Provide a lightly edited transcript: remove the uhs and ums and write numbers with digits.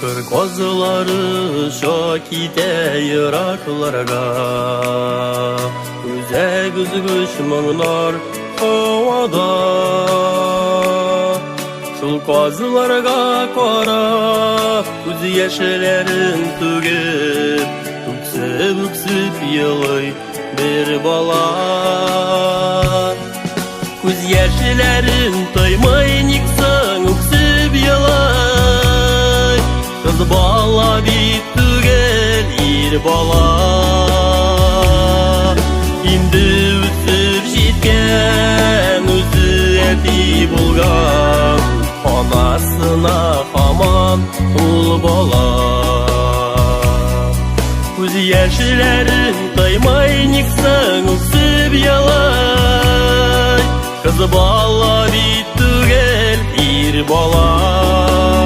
Кыр казлары оча китә еракларга. Үзәк өзгеч моңнар һавада. Шул казларга карап, күз яшьләрен түгеп, үксеп-үксеп елый бер бала. Күз яшьләрен тоймый, ник соң үксеп елый? Кыз бала бит түгел, ир бала. Инде үсеп җиткән, үзе әти булган, анасына һаман ул бала. Күз яшьләрен тоймый, ник соң үксеп елый? Кыз бала бит түгел, ир бала.